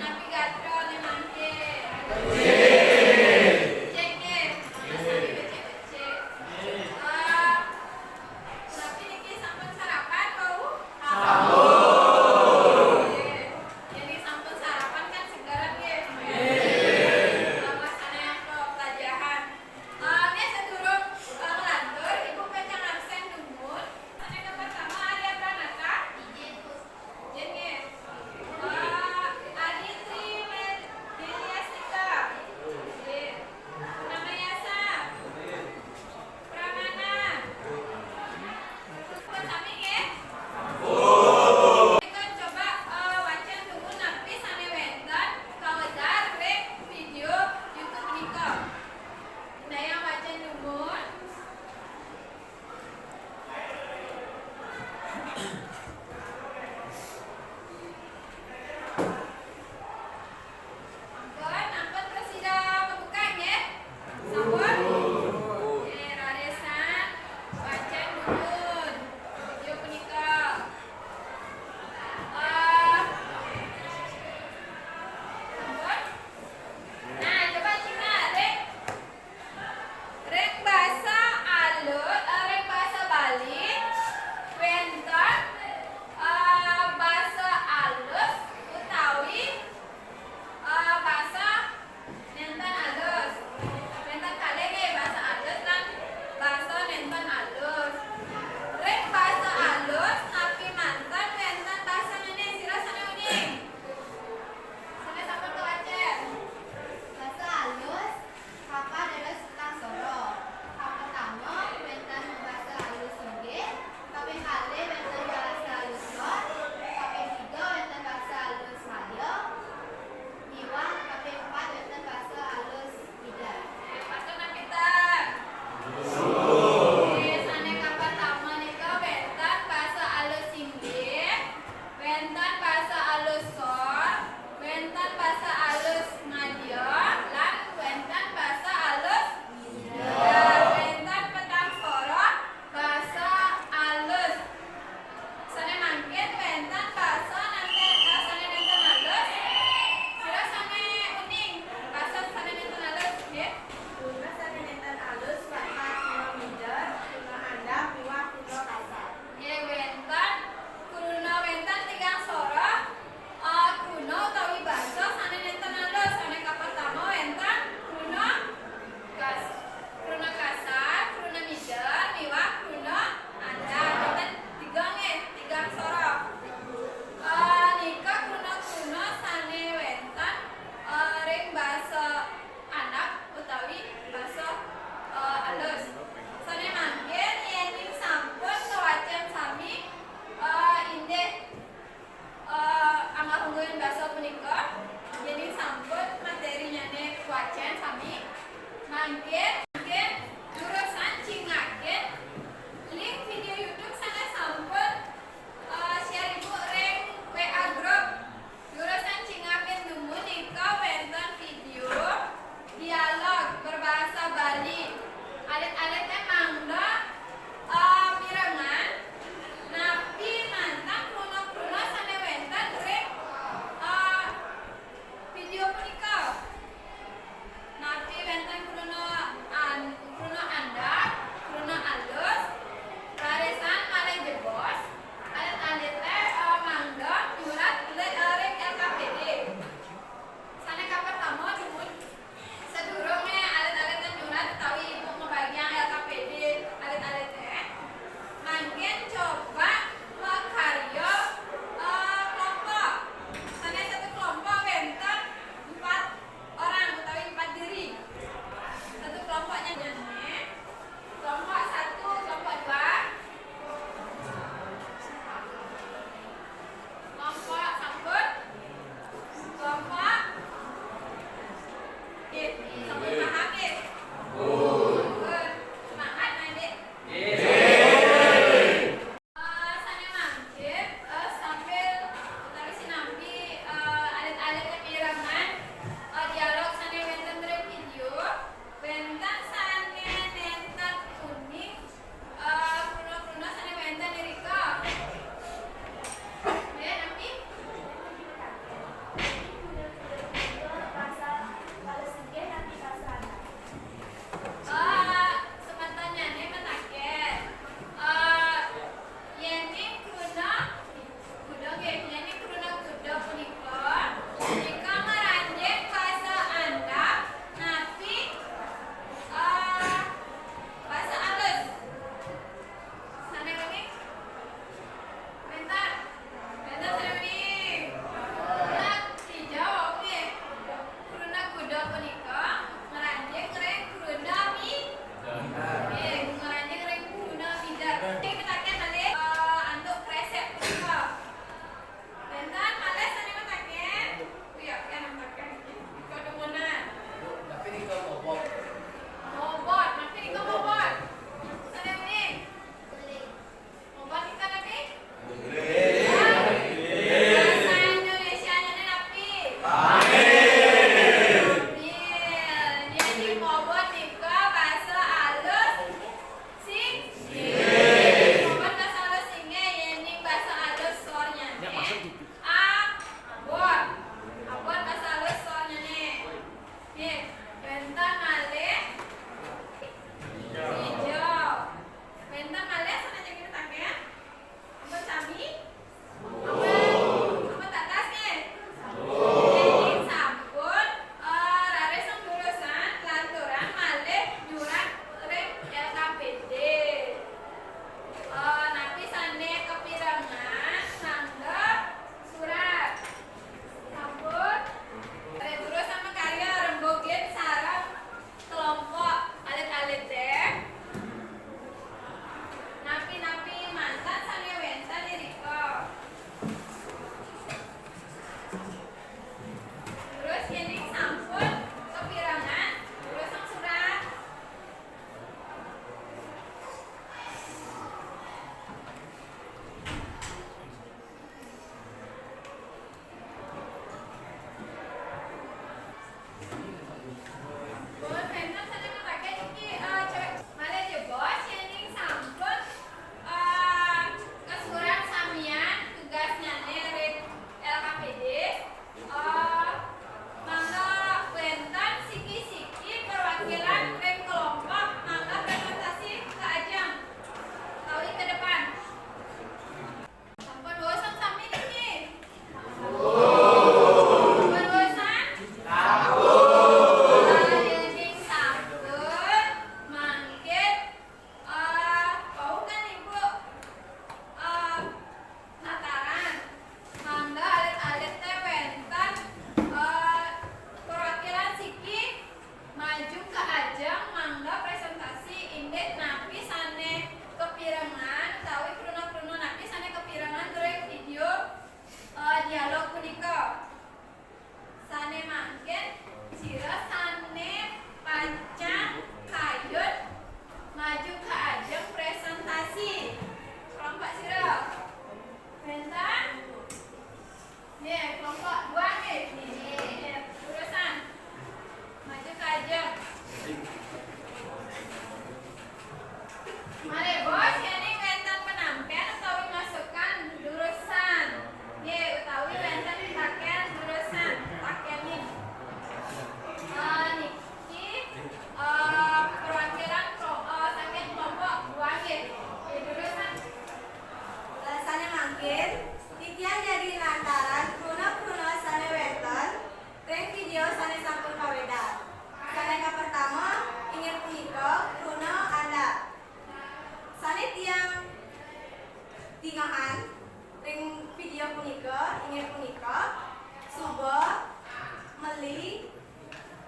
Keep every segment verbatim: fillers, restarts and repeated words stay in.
Napi gatra né mangké? Cék, cék.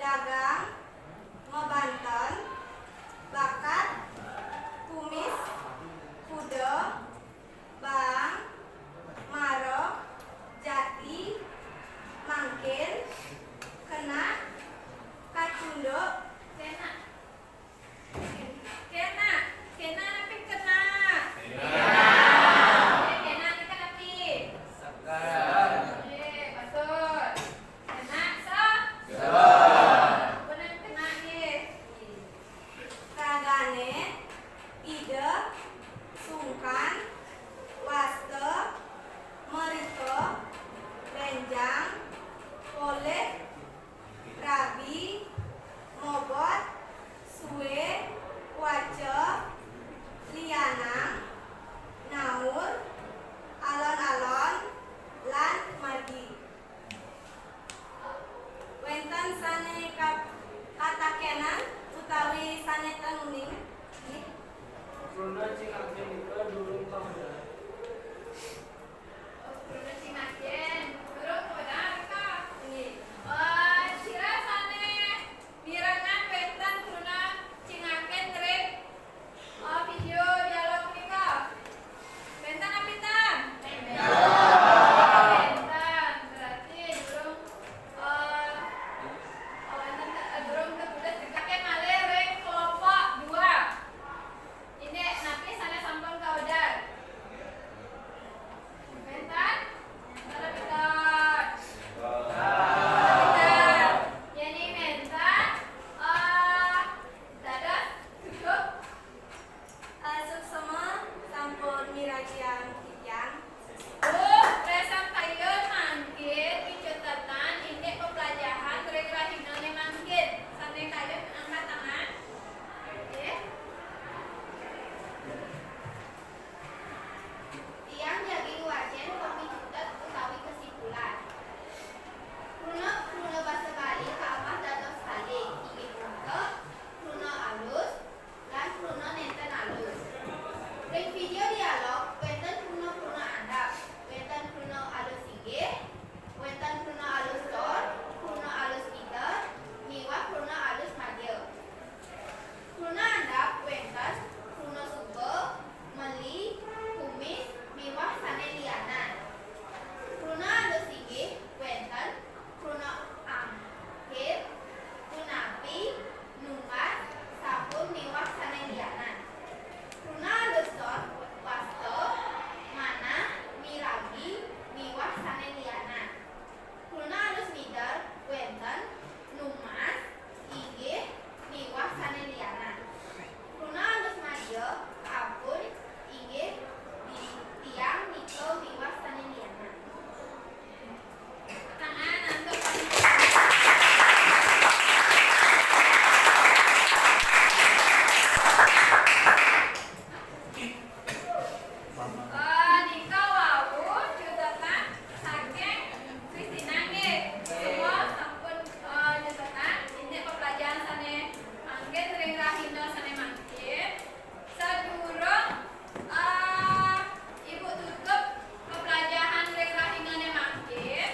Dagang, mabanten, bakat, kumis, kuda, baang, mara, jati, mangkin, kena, kacunduk, kena, kena, kena napi kena? Kena. Kena napi? Sekar. Oke, patut. Kena sa? Sekar. Bener kena nggih. Ragané, ida, sungkan, wasta, merika, bénjang, polih, rabi, mobot, sué, waca, lianang, naur, alon-alon, lan margi. Wénten sané ka-, katakénan utawi sané ten uning? Nggih. Kruna Cingakén nika durung kaudar. Oh, Kruna Cingakén durung kaudar nika. Nggih. Eh, sira sané mirengang wénten Kruna Cingakén ring Oh, video dialog punika. Wénten napi ten? Wénten. Berarti durung, eh, oh, wénten, eh, durung tetulis. Oké, malih ring kelompok dua. Indik napi sané sampun kaudar? Wénten? Wénten napi ten? Wénten. Yéning wénten, eh, dados tutup. Eh, suksma sampun miragiang titiang. Buh, presentayun mangkin picutetan indik peplajahan ring rahinané mangkin. Sané kayun angkat tangan. Nggih. Tiang jagi ngwacén papicutet utawi kesimpulan. Kruna-kruna basa Bali kaapah dados kalih, inggih punika kruna alus, lan kruna nénten alus. Ring video dialog wénten kruna-kruna andap, wénten kruna alus inggih, wénten kruna alus sor, kruna alus mider, miwah kruna alus madya. Kruna andap wénten kruna suba, meli, kumis, miwah sané lianan. Kruna alus inggih wénten kruna angkil, punapi, nunggas, sabun miwah sané lianan. Kruna alus sor wasta, manah, mirabi, miwah sané lianan. Kruna alus mider wénten numas, inggih, miwah sané lianan. Kruna alus madya, abun, inggih, di-, tiang, nika, miwah sané lianan. Tangan antuk. Eh, nika wau cutetan saking Kristina nggih. Semua sampun, eh, cutetan indik pepelajahan sané mangkin ring rahina sané mangkin. Sadurung, eh, Ibu tutup pepelajahan ring rahinané mangkin,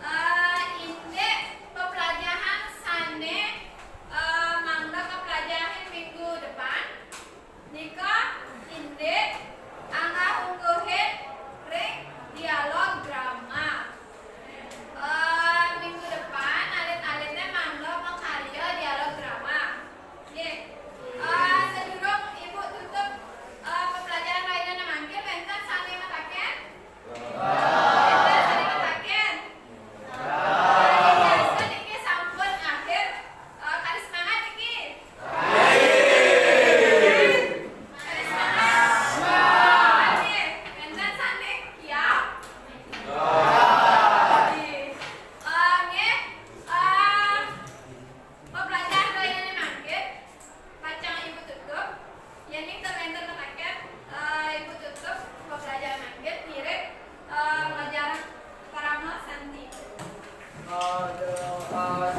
eh, indik pepelajahan sané, eh, mangda kapelajahin minggu depan. Nika indik anggah-ungguhin ring dialog drama. Eh, minggu depan alit-alité mangda makarya dialog drama. Nggih. Eh, sadurung Ibu tutup, eh, pepelajahan rahinané mangkin, wénten sané mataken? Wénten sané mataken? Biasa niki sampun akhir. Eh, kadi semangat niki. Kadi semangat. Nggih, wénten sané kiap? Nggih. Eh, nggih. Eh, pepelajahan rahinané mangkin, pacang Ibu tutup. Yéning ten wénten mataken, eh, Ibu tutup pepelajahan mangkin, ngiring, eh, pelajaran Parama Santi. Eh, de-, eh,